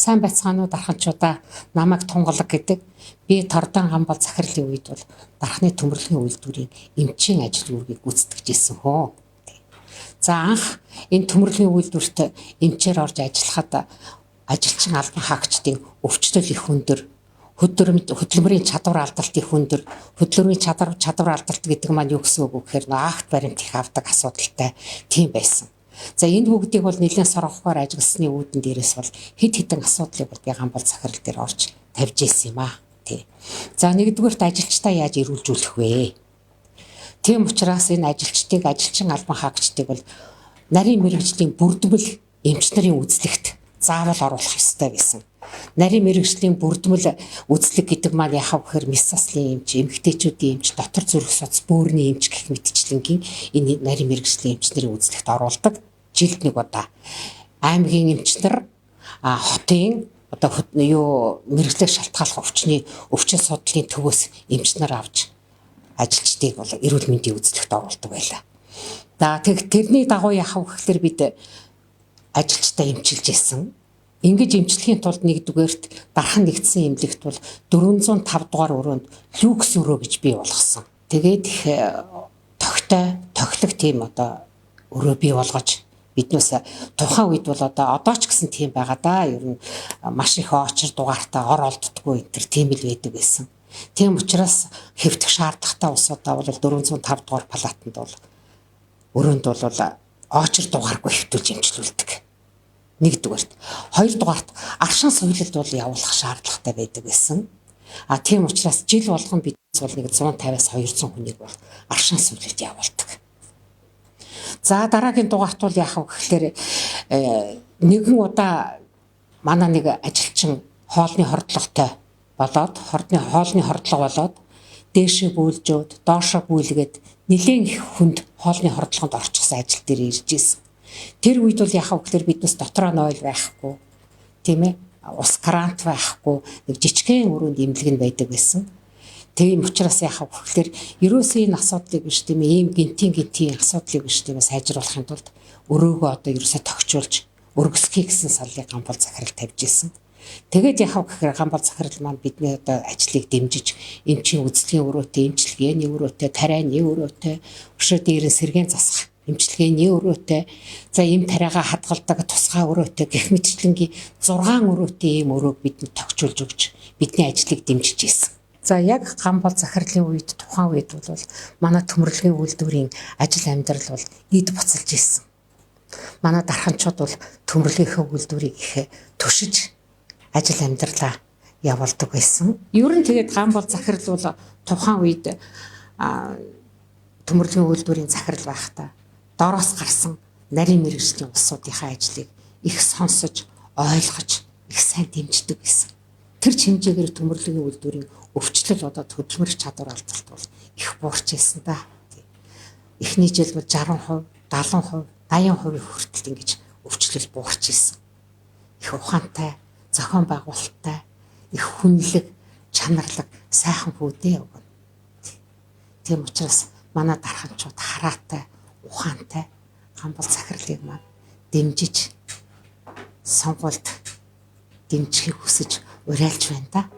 Сайн байцгаана уу дарханчуудаа, намайг Тунгалаг гэдэг. Би Тордон Гамбол захирлын үед бол дархны төмөрлөгийн үйлдвэрийн эмчийн ажил үүргийг гүйцэтгэж ирсэн хөө. За анх энэ төмөрлөгийн үйлдвэрт эмчээр орж ажиллахад ажилчин албан хаагчдын өвчлөл их өндөр, хөдөлмөрийн чадвар алдалт их өндөр. Хөдөлмөрийн чадвар алдалт гэдэг маань юу гэсэн үг вэ гэхээр акт баримт их авдаг асуудалтай тийм байсан. За энэ бүгдийг бол нэлээд соргохоор ажигласны үүдэн дээрээс бол хэд хэдэн асуудлыг бол би Гамбол захирал дээр орж тавьж ирсэн юм аа. Тий. За нэгдүгээрт ажилчдаа яаж эрүүлжүүлэх вэ? Тийм учраас энэ ажилчдыг, ажилчин албан хаагчдыг бол нарийн мэргэжлийн бүрдмэл эмч нарын үзлэгт заавал оруулах ёстой байсан. Нарийн мэргэжлийн бүрдмэл үзлэг гэдэг маань яхав гэхээр мэс заслын эмч, эмэгтэйчүүдийн эмч, дотор зүрх судас, бөөрийн эмч гэх мэтчлэнгийн энэ нарийн мэргэжлийн эмч нарын үзлэгт оруулдаг. Жилд нэг удаа аймгийн эмч нар, хотын одоо юу мэргэжлээр шалтгааллах өвчний өвчин судлалын төвөөс эмч нар авч ажилчдыг бол эрүүл мэндийн үзлэгт оруулдаг байлаа. За тэрний дагуу яхав гэхээр бид ажилчдаа эмчилж ирсэн. Ингэж эмчлэхийн тулд нэгдүгээрт дархан нэгдсэн эмнэлэгт бол 405 дугаар өрөөнд люкс өрөө гэж бий болгосон. Тэгээд их тогтой, тохилог тийм одоо өрөө бий болгож биднээс тухайн үед бол одоо ч гэсэн тийм байгаа да. Ер нь маш их очир дугаартай ор олддггүй энэ төр тийм л байдаг байсан. Тийм учраас хэвтэх шаардлагатай улсуудаа бол 405 дугаар палатанд бол өрөөнд бол очир дугааргүй хэвтүүлж эмчлүүлдэг. Нэгдүгээрт. Хоёрдугаарт аршин соёлолд бол явуулах шаардлагатай байдаг байсан. А тийм учраас жил болгон бид бол нэг 150-аас 200 хүнийг бол аршин соёлолд явуулдаг. За дараагийн дугаарт бол яах вэ гэхээр нэгэн удаа манай нэг ажилчин хоолны хордлоготой болоод хоолны хордлого болоод дээшээ бөөлжөөд доошоо бөөлгээд нэлээн их хүнд хоолны хордлогонд орчихсон ажил дээр ирж исэн. Тэр үед бол яхав гэхээр биднес дотроо нойл байхгүй, тийм ээ, ус грант байхгүй, нэг жижигхэн өрөөнд имлэг нь байдаг байсан. Тийм учраас яхав гэхээр ерөөсөө энэ асуудлыг биш, тийм ээ, ийм гинтийн асуудлыг биш, тийм ээ, сайжруулахын тулд өрөөгөө одоо ерөөсөө тогтчулж өргөсгий гэсэн саналыг Гамбол захирал тавьж исэн. Тэгээд яхав гэхээр Гамбол захирал маань бидний одоо ажлыг дэмжиж эмчийн үзлэгийн өрөөтэй, эмчилгээний өрөөтэй, тарианы өрөөтэй, өшөө дээр нь сэргээн засах эмчилгээний өрөөтэй, за эм тариагаа хадгалдаг тусгай өрөөтэй гэх мэтчлэнгийн 6 өрөөтэй ийм өрөөг бидэнд тогтчулж өгч бидний ажлыг дэмжиж ирсэн. За яг Гамбол захирлын үед тухайн үед бол манай төмөрлөгийн үйлдвэрийн ажил амьдрал бол эд буцалж ирсэн. Манай дарханчууд бол төмөрлөгийнхөө үйлдвэрийг их төшиж ажил амьдралаа явуулдаг байсан. Ер нь тэгээд Гамбол захирал бол тухайн үед төмөрлөгийн үйлдвэрийн захирал байхдаа дороос гарсан нарийн мэргэжлийн улсуудынхаа ажлыг их сонсож, ойлгож, их сайн дэмждэг байсан. Тэр хэмжээгээр төмөрлөгийн үйлдвэрийн өвчлөл одоо хөдөлмөрийн чадвар алдалт бол их буурч байсан да. Эхний жил бол 60%, 70%, 80% хүртэл ингэж өвчлөл буурч исэн. Их ухаантай, зохион байгуулалттай, их хүнлэг, чанарлаг, сайхан хүүдээ өгнө. Тийм учраас манай дарханчууд хараатай, ухаантай Гамбол захирлыг маань дэмжиж сонгуульд дэмжихийг хүсэж уриалж байна да.